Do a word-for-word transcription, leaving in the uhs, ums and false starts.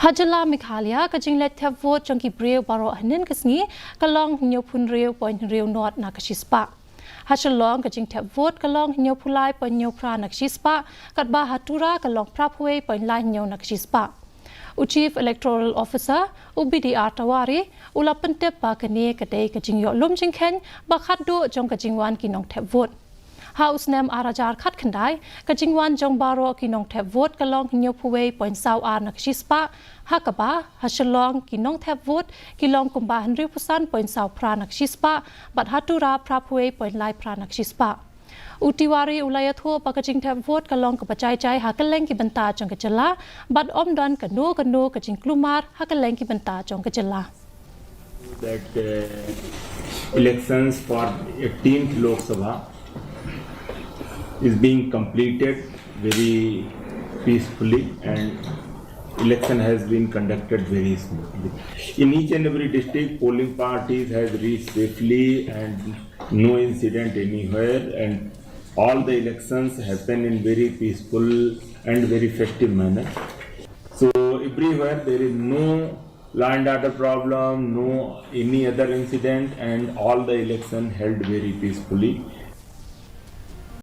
Ha jylla Meghalaya, ka jingleit thep vote jong ki briew baroh hynnin ka sngi ka long hynñiewphew hynriew point hynriew nod na ka shispah. Ha Shillong, ka jingthep vote ka long hynñiewphew lai point hynñiew phra na ka shispah, katba ha Tura ka long phraphew wei point lai hynñiew na ka shispah. U Chief Electoral Officer, u B D R Tiwari, u la pyntip ba kane ka dei ka jingïoh lum jingkheiñ ba khatduh jong ka jingwan ki nongthep vote. Ha u snem ar hajar khatkhyndai, ka jingwan jong baroh ki nongthep vote ka long hynñiewphew wei point saw ar na ka shispah, ha kaba ha Shillong ki nongthep vote ki long kumba hynriewphew san point saw phra na ka shispah, bad ha Tura phraphew wei point lai phra na ka shispah. U Tiwari u la ïathuh ba ka jingthep vote ka long kaba jai jai ha kylleng ki bynta jong ka jylla, bad ym don kano kano ka jingkulmar ha kylleng ki bynta jong ka jylla. That uh, elections for eighteenth Lok Sabha is being completed very peacefully and election has been conducted very smoothly. In each and every district, polling parties has reached safely and no incident anywhere, and all the elections happen in very peaceful and very festive manner. So everywhere there is no law and order problem, no any other incident, and all the election held very peacefully.